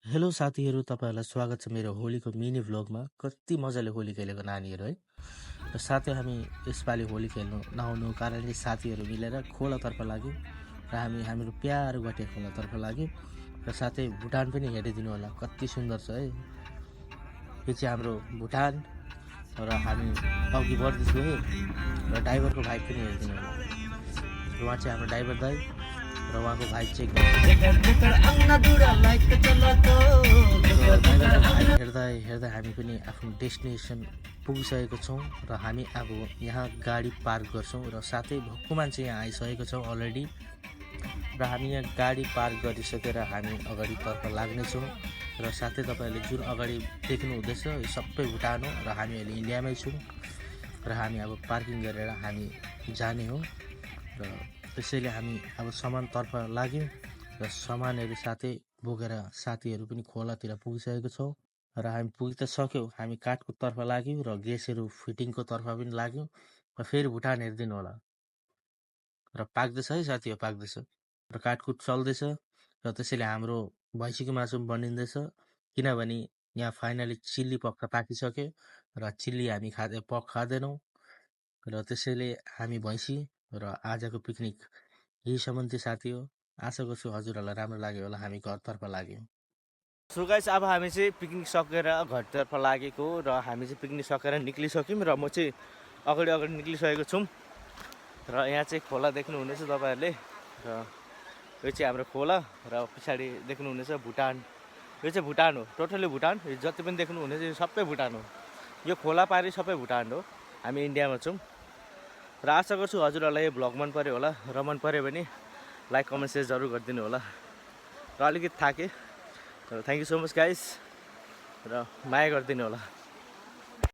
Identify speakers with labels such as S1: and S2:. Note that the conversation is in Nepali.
S1: हेलो साथीहरू, तपाईँहरूलाई स्वागत छ मेरो होलीको मिनी भ्लगमा। कति मजाले होली खेलेको नानीहरू है। र साथै हामी यसपालि होली खेल्नु नआउनु कारणले साथीहरू मिलेर खोलातर्फ लाग्यौँ र हाम्रो प्यारो गटे खोलातर्फ लाग्यौँ। र साथै भुटान पनि हेरिदिनु होला, कति सुन्दर छ है। यो चाहिँ हाम्रो भुटान र हामी अघि बढ्दैछौँ है। र ड्राइभरको भाइ पनि हेरिदिनु होला। र उहाँ चाहिँ हाम्रो ड्राइभर दाइ र उहाँको भाइ चाहिँ हेर्दा हेर्दा हामी पनि आफ्नो डेस्टिनेसन पुगिसकेको छौँ र हामी अब यहाँ गाडी पार्क गर्छौँ। र साथै भक्कु मान्छे यहाँ आइसकेको छौँ अलरेडी। र हामी यहाँ गाडी पार्क गरिसकेर हामी अगाडितर्फ लाग्नेछौँ। र साथै तपाईँहरूले जुन अगाडि देख्नु हुँदैछ यो सबै भुटान हो र हामी अहिले इन्डियामै छौँ। र हामी अब पार्किङ गरेर हामी जाने हो। र त्यसैले हामी अब सामानतर्फ लाग्यौँ र सामानहरू साथै बोकेर साथीहरू पनि खोलातिर पुगिसकेको छौँ। र हामी पुगि त सक्यौँ, हामी काठको तर्फ लाग्यौँ र ग्यासहरू फिटिङको तर्फ पनि लाग्यौँ। र फेरि भुटान हेरिदिनु होला। र पाक्दैछ है साथीहरू, पाक्दैछ र काटकुट चल्दैछ। र त्यसैले हाम्रो भैँसीको मासु पनि बनिँदैछ, किनभने यहाँ फाइनली चिल्ली पक्का पाकिसक्यो र चिल्ली हामी खाँदैनौँ। र त्यसैले हामी भैँसी र आजको पिकनिक यहीसम्म थियो साथी हो। आशा गर्छु हजुरहरूलाई राम्रो लाग्यो होला। हामी घरतर्फ लाग्यौँ।
S2: सो गाइस, अब हामी चाहिँ पिकनिक सकेर घरतर्फ लागेको र हामी चाहिँ पिकनिक सकेर निक्लिसक्यौँ र म चाहिँ अगाडि निक्लिसकेको छु। र यहाँ चाहिँ खोला देख्नुहुनेछ तपाईँहरूले। र यो चाहिँ हाम्रो खोला र पछाडि देख्नुहुनेछ भुटान। यो चाहिँ भुटान हो, टोटली भुटान। यो जति पनि देख्नुहुनेछ यो सबै भुटान हो। यो खोला पारी सबै भुटान हो। हामी इन्डियामा छौँ र आशा गर्छु हजुरहरूलाई यो भ्लग मन पऱ्यो होला। र मन पऱ्यो भने लाइक कमेन्ट सेयर जरुर गरिदिनु होला। र अलिकति थाकेँ। Thank you so much guys, र माया गरिदिनु होला।